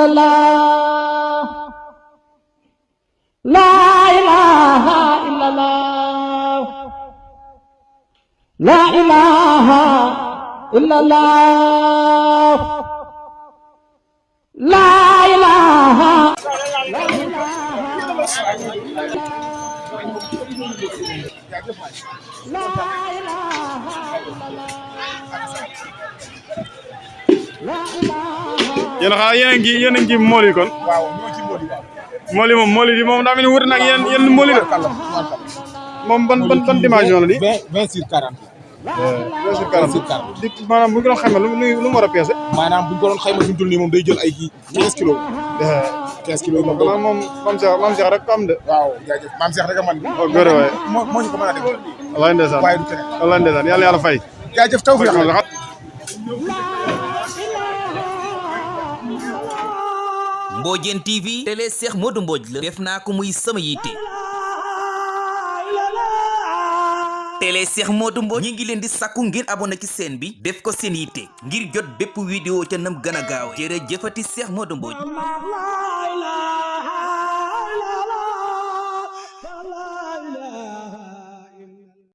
illallah la ilaha illallah la ilaha illallah la ilaha yéen xanaa yéen a ngi mool yi kon. waaw ñoo ci mool yi waaw. mool yi moom daa mel ni wuute nag yéen mool yi la. moom ban dimension la di. 20 sur 40. 20 sur 40 di maanaam bu ñu ko doon xayma lu mu war a peese. maanaam bu ñu ko doon xayma fi mu toll nii moom day jël ay kii 15 kilos. 15 kilos moom xanaa moom maam Cheikh rek ko am de. waaw jaajëf maam Cheikh rek a man. waaw góor waay. moo ñu ko mën a def. wallaay ndeysaan waaye du keneen. wallaay ndeysaan yàlla yàlla fay. jaajëf taw fi Mbodiène TV télé Cheikh Modou Mbodj la def naa ko muy sama yitte télé Cheikh Modou Mbodj ñi ngi leen di sakku ngeen abonné ci chaîne bi def ko seen yitte ngir jot bépp vidéo ca nam gën a gaaw jërëjëfati Cheikh Modou Mbodj